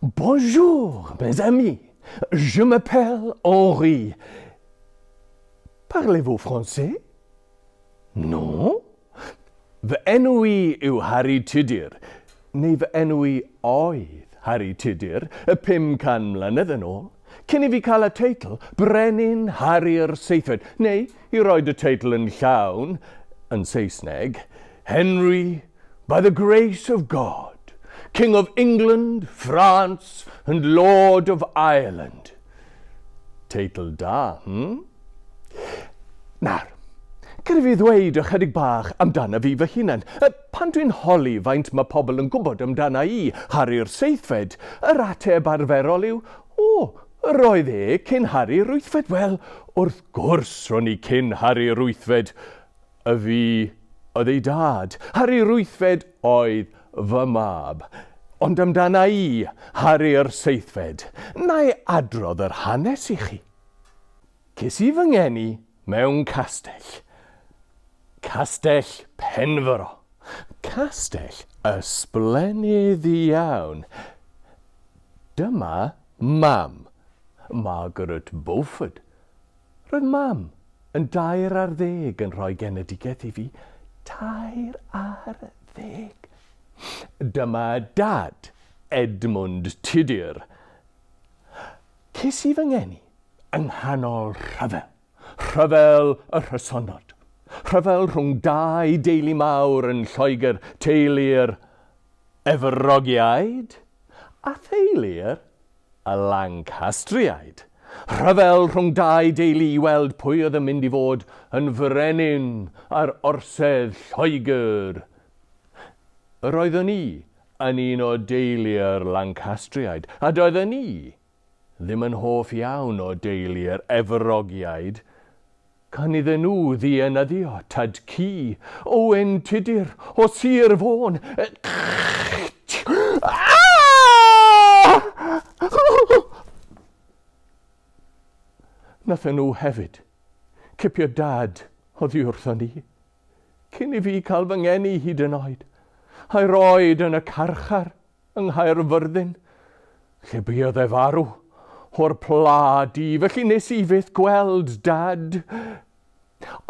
Bonjour, mes amis. Je m'appelle Henri. Parlez-vous français? No? Fy enw i yw Harri Tudur, neu fy enw i oedd Harri Tudur, y 500 mlynedd yn ôl, cyn i fi cael y teitl Brenin Harri'r Seithfed, neu, i roed y teitl yn llawn, yn Saesneg, Henry By the grace of God, King of England, France and Lord of Ireland. Teitl da, hmm? Nawr, gyda fi ddweud ychydig bach amdana fi fy hunan. Pan dwi'n holi faint mae pobl yn gwybod amdana i, Harri'r Seithfed, yr ateb arferol yw, o, roedd e cyn Harri'r Wythfed. Wel, wrth gwrs ro'n i cyn Harri'r Wythfed. Y fi oedd ei dad. Harri'r Wythfed oedd fy mab. Ond amdana i, Harri'r Seithfed, na i adrodd yr hanes i chi. Ces i fy ngeni mewn castell. Castell Penfro. Castell ysblennydd iawn. Dyma mam, Margaret Beaufort. Roedd Mam yn 13 yn rhoi genedigaeth i fi. 13! Dyma Dad, Edmund Tudur. Ces i fy ngeni yng nghanol rhyfel. Rhyfel y Rhysonod. Rhyfel rhwng dau deulu mawr yn Lloegr, teulu'r Efrogiaid a theulu'r Y Lancastriaid. Rhyfel rhwng dau deulu i weld pwy oedd yn mynd i fod yn frenin ar orsedd Lloegr. Yr oeddwn i yn un o deulu'r Lancastriaid, a doeddwn i ddim yn hoff iawn o deulu'r Efrogiaid, gan iddyn nhw ddienyddio tad-cu Owen Tudur o Sir Fôn. Nathon nhw hefyd cipio dad oddi wrthon ni, cyn i fi cael fy ngeni hyd yn oed, a'i roed yn y carchar. yng Nghaerfyrddin, lle buodd e farw o'r pla du, felly nes i fyth gweld Dad.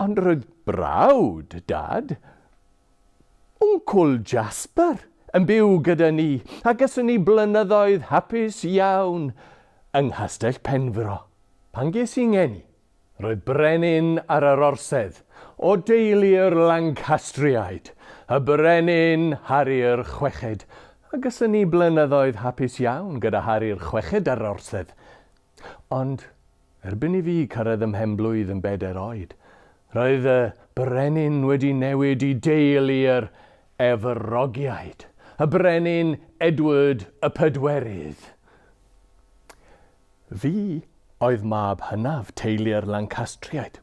Ond roedd brawd Dad, Wncwl Jasper, yn byw gyda ni, a gason ni blynyddoedd hapus iawn yng Nghastell Penfro. Pan ges i ngeni, Roedd brenin ar yr orsedd, o deulu'r Lancastriaid, y Brenin Harri'r Chweched, a gason ni blynyddoedd hapus iawn gyda Harri'r Chweched ar yr orsedd. Ond, erbyn i fi cyrraedd ym mhen-blwydd yn bedair oed, roedd y brenin wedi newid i deulu'r Efrogiaid, y Brenin Edward y Pedwerydd. Fi oedd mab hynaf teulu'r Lancastriaid,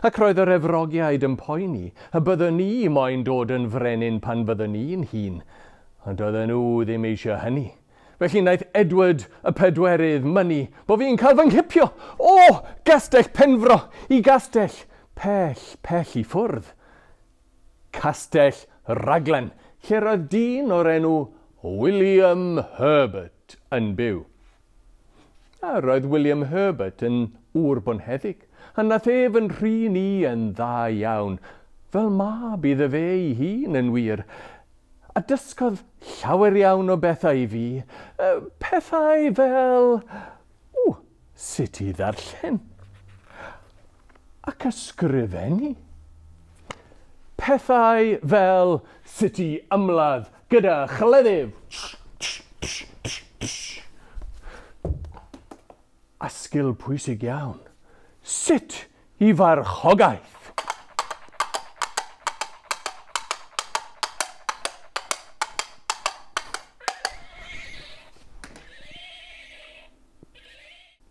ac roedd yr Efrogiaid yn poeni y byddwn i moyn dod yn frenin pan fyddwn i'n hŷn, ond doedden nhw ddim eisiau hynny. Felly wnaeth Edward y Pedwerydd mynnu bo fi'n cael fy nghipio o Gastell Penfro i gastell pell, pell i ffwrdd. Castell Raglan, lle roedd dyn o'r enw William Herbert yn byw. A roedd William Herbert yn ŵr bonheddig, a nath ef yn rhin i yn dda iawn, fel mab iddo fe ei hun yn wir. A dysgodd llawer iawn o bethau i fi, pethau fel, ww, sut i ddarllen, ac ysgrifennu. Pethau fel sut i ymladd gyda chleddyf. A sgil pwysig iawn, sut i farchogaeth!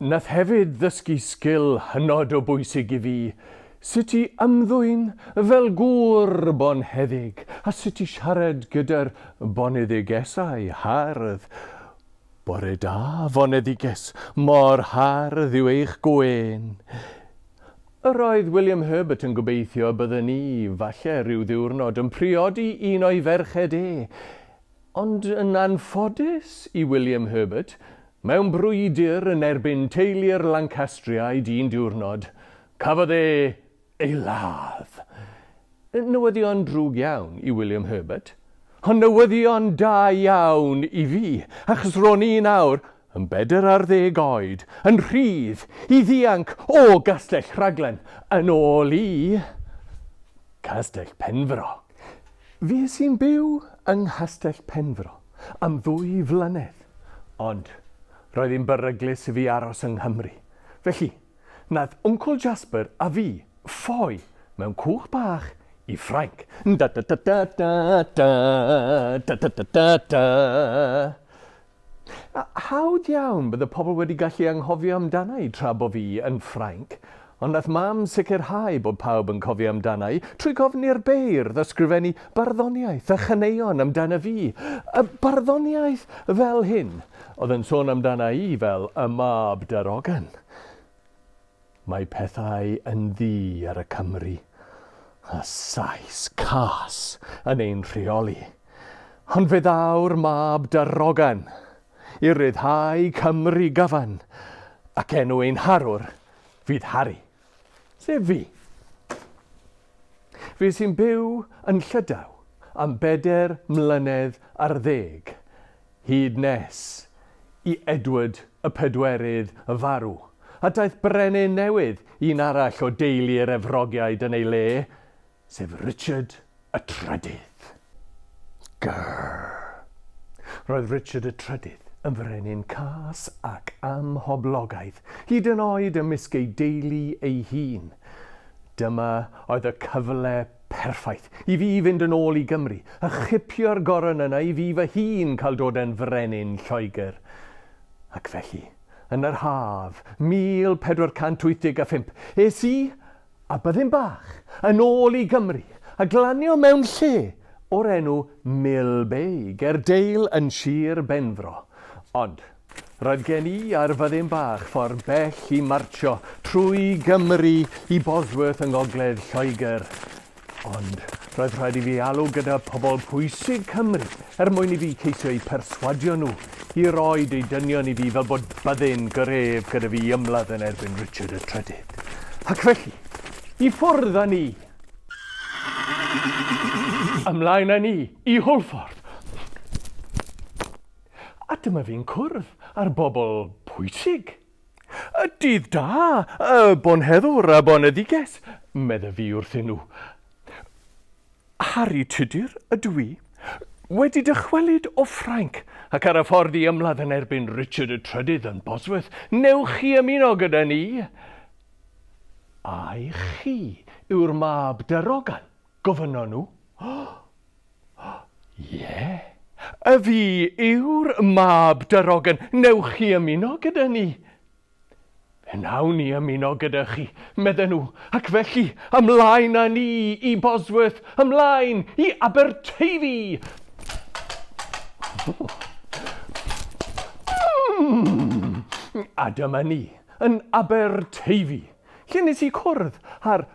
Nath hefyd ddysgu sgil hynod o bwysig i fi, sut i ymddwyn fel gŵr bonheddig a sut i siarad gyda'r boneddigesau hardd. Bore da, foneddiges, mor hardd yw eich gwên. Yr oedd William Herbert yn gobeithio y bydden i, falle rhyw ddiwrnod, yn priodi un o'i ferched e. Ond yn anffodus i William Herbert, mewn brwydr yn erbyn teulu'r Lancastriaid un diwrnod, cafodd e ei ladd. Newyddion drwg iawn i William Herbert, ond newyddion da iawn i fi, achos ro'n i nawr yn bedr ar ddeg oed, yn rhydd i ddianc o Gastell Rhaglan yn ôl i Castell Penfro. Fues i'n byw yng Nghastell Penfro am ddwy flynedd, ond roedd hi'n beryglus i fi aros yng Nghymru, felly Nath Wncwl Jasper a fi ffoi mewn cwch bach i Ffrainc. Da da da da da da da da da da da. A hawdd iawn bydde pobl wedi gallu anghofio amdana i tra bo fi yn Ffrainc, ond nath mam sicrhau bod pawb yn cofio amdana i trwy gofyn i'r beirdd ysgrifennu barddoniaeth a chaneuon amdana fi. Y barddoniaeth fel hyn oedd yn sôn amdana i fel y mab darogan. Mae pethau yn ddu ar y Cymry, a Sais cas yn ein rheoli. Ond fe ddaw'r mab darogan i ryddhau Cymru gyfan, ac enw ein harwr fydd Harri, sef fi. Fi sy'n byw yn Llydaw am bedair mlynedd ar ddeg, Hyd nes i Edward y Pedwerydd farw, a daeth brenin newydd, un arall o deulu'r Efrogiaid yn ei le, sef Richard y Trydydd. Grrr. Roedd Richard y Trydydd yn frenin cas ac amhoblogaidd, hyd yn oed ymysg ei deulu ei hun. Dyma oedd y cyfle perffaith i fi fynd yn ôl i Gymru a chipio'r goron yna i fi fy hun cael dod yn frenin Lloegr. Ac felly, yn yr haf 1485, es i a byddin bach yn ôl i Gymru a glanio mewn lle o'r enw Mill Bay ger Dale yn Sir Benfro. Ond, Roedd gen i a'r fyddin bach ffordd bell i martsio trwy Gymru i Bosworth yng ngogledd Lloegr. Ond roedd rhaid i fi alw gyda pobl pwysig Cymru er mwyn i fi ceisio eu perswadio nhw i roid eu dynion i fi fel bod byddin gref gyda fi i ymladd yn erbyn Richard y Trydydd. Ac felly, i ffwrdd â ni! Ymlaen â ni i Hwlffordd! A dyma fi'n cwrdd â'r bobl pwysig. Y dydd da, y bonheddwr a boneddiges, medde fi wrthyn nhw. Harri Tudur ydw i, wedi dychwelyd o Ffrainc ac ar y ffordd i ymladd yn erbyn Richard y Trydydd yn Bosworth. Newch chi ymuno gyda ni? Ai chi yw'r mab darogan? Gofynnon nhw. Ie, y fi yw'r mab darogan. Newch chi ymuno gyda ni? Fe wnawn ni ymuno gyda chi, medden nhw, ac felly ymlaen â ni i Bosworth, ymlaen i Aberteifi! A dyma ni yn Aberteifi, lle nes i cwrdd â'r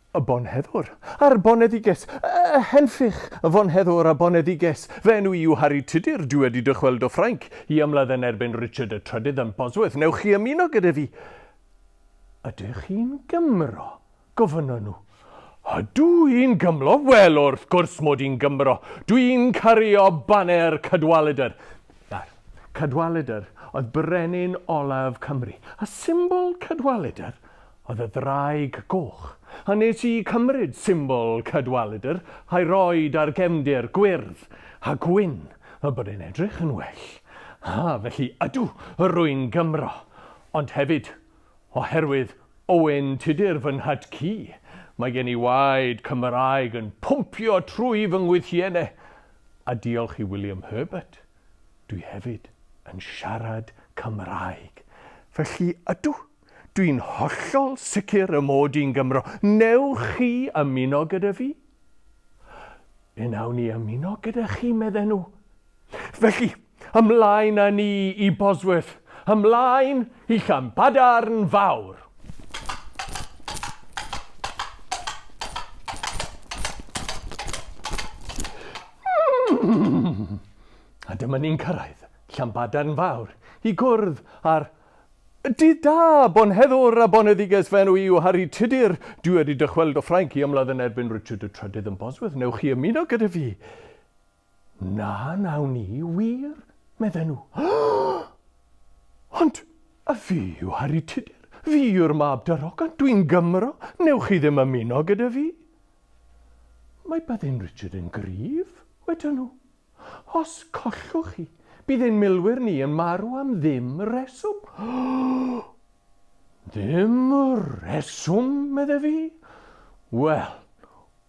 Y bonheddwr a'r boneddiges, y henffych fonheddwr a boneddiges, fy enw i yw Harri Tudur, dwi wedi dychwelyd o Ffrainc i ymladd yn erbyn Richard y Trydydd yn Bosworth, newch chi ymuno gyda fi? Ydych chi'n Gymro? gofynnon nhw. Ydw i'n Gymro? Wel, wrth gwrs mod i'n Gymro. Dwi'n cario baner Cadwaladr. Nawr, Cadwaladr oedd brenin olaf Cymru, a symbol Cadwaladr Oedd y ddraig goch, a nes i cymryd symbol Cadwaladr a'i roid ar gefndir gwyrdd a gwyn fel bod e'n edrych yn well. A, felly ydw, rwy'n Gymro. Ond hefyd, oherwydd Owen Tudur fy nhad-cu, mae gen i waed Cymraeg yn pwmpio trwy fy ngwythienne. A diolch i William Herbert, dwi hefyd yn siarad Cymraeg. Felly ydw, Dwi'n hollol sicr y mod i'n Gymro. Newch chi ymuno gyda fi? Fe wnawn ni ymuno gyda chi, medden nhw. Felly, ymlaen â ni i Bosworth, ymlaen i Llanbadarn Fawr. A dyma ni'n cyrraedd Llanbadarn Fawr i gwrdd â'r Dydd da, bonheddwr a boneddiges, fy enw i yw Harri Tudur. Dwi wedi dychwelyd o Ffrainc i ymladd yn erbyn Richard y Trydydd yn Bosworth. Newch chi ymuno gyda fi? Na, wnawn ni, wir, medden nhw. Ond, a fi yw Harri Tudur. Fi yw'r mab darogan. Dwi'n Gymro. Newch chi ddim ymuno gyda fi? Mae byddin Richard yn gryf, wedon nhw. Os collwch chi, bydd ein milwyr ni yn marw am ddim reswm. Ddim reswm, medde fi. Wel,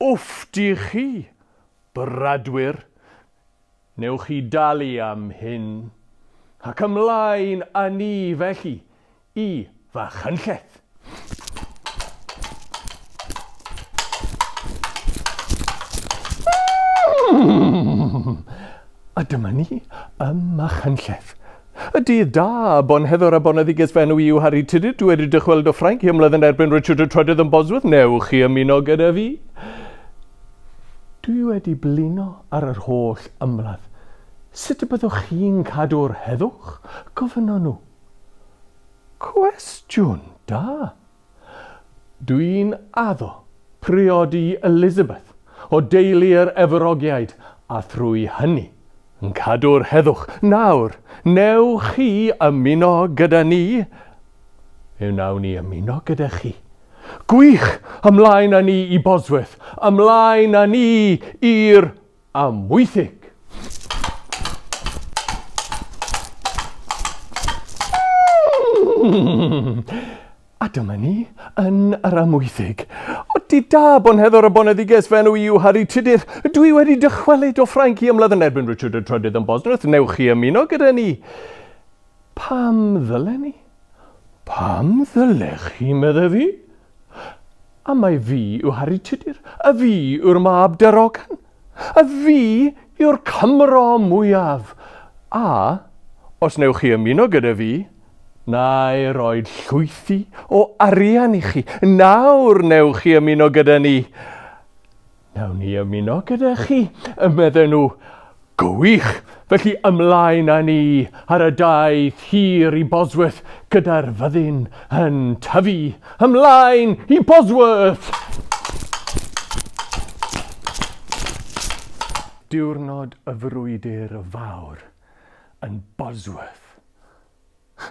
wfft i chi, Bradwyr, newch chi dalu am hyn. Ac ymlaen â ni felly i Fachynlleth. A dyma ni ym Machynlleth. Y dydd da, bonheddwr a boneddiges fy enw i yw Harri Tudur, dwi wedi dychwelyd o Ffrainc i ymladd yn erbyn Richard y Trydydd yn Bosworth, newch chi ymuno gyda fi? Dwi wedi blino ar yr holl ymladd. Sut y byddwch chi'n cadw'r heddwch? gofynnon nhw. Cwestiwn da. Dwi'n addo priodi Elizabeth o deulu yr Efrogiaid a thrwy hynny yn cadw'r heddwch. Nawr, newch chi ymuno gyda ni? Fe wnawn ni ymuno gyda chi. Gwych! Ymlaen â ni i Bosworth! Ymlaen â ni i'r Amwythig! A dyma ni yn yr Amwythig. O, di da, bonheddwr a boneddiges, fy enw i yw Harri Tudur. Dwi wedi dychwelyd o Ffrainc i ymladd yn erbyn Richard y Trydydd yn Bosworth. Newch chi ymuno gyda ni? Pam ddylen ni? Pam ddylech chi, medde fi? A mai fi yw Harri Tudur, a fi yw'r mab darogan, a fi yw'r Cymro mwyaf, a, os newch chi ymuno gyda fi, na i roi llwythi o arian i chi. Nawr newch chi ymuno gyda ni. Nawn ni ymuno gyda chi, medden nhw. Gwych! Felly ymlaen â ni ar y daith hir i Bosworth gyda'r fyddin yn tyfu. Ymlaen i Bosworth! Diwrnod y frwydr fawr yn Bosworth.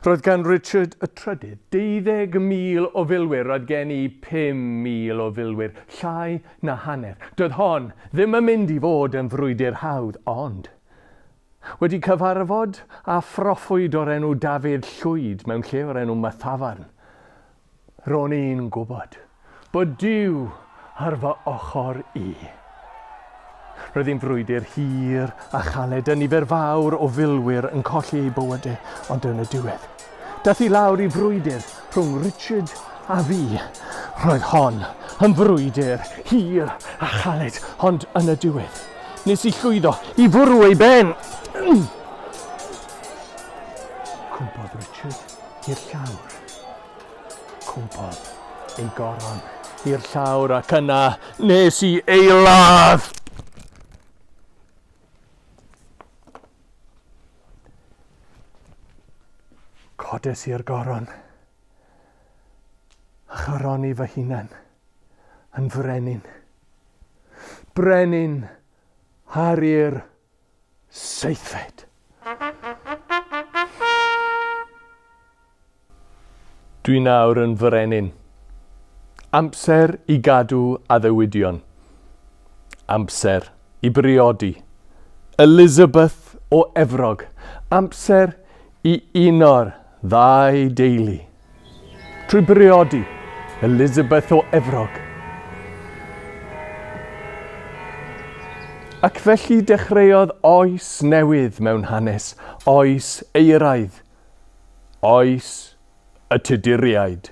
Roedd gan Richard y Trydydd 20,000 o filwyr, roedd gen i 5,000 o filwyr, llai na hanner. Doedd hon ddim yn mynd i fod yn frwydr hawdd, ond wedi cyfarfod â phroffwyd o'r enw Dafydd Llwyd mewn lle o'r enw Mathafarn, Ro'n i'n gwybod bod Duw ar fy ochr i. Roedd hi'n frwydr hir a chaled a nifer fawr o filwyr yn colli eu bywydau, ond yn y diwedd, daeth i lawr i frwydr rhwng Richard a fi. Roedd hon yn frwydr hir a chaled, ond yn y diwedd, nes i llwyddo i fwrw ei ben. Cwmpodd Richard i'r llawr. Cwmpodd ei goron i'r llawr ac yna nes i ei ladd! Codes i'r goron a choroni fy hunan yn frenin. Brenin Harri'r Seithfed. Dwi nawr yn frenin. Amser i gadw addewidion. Amser i briodi. Elizabeth o Efrog. Amser i uno'r ddau deulu. Trwy briodi Elizabeth o Efrog. Ac felly dechreuodd oes newydd mewn hanes, oes euraidd, oes y Tuduriaid.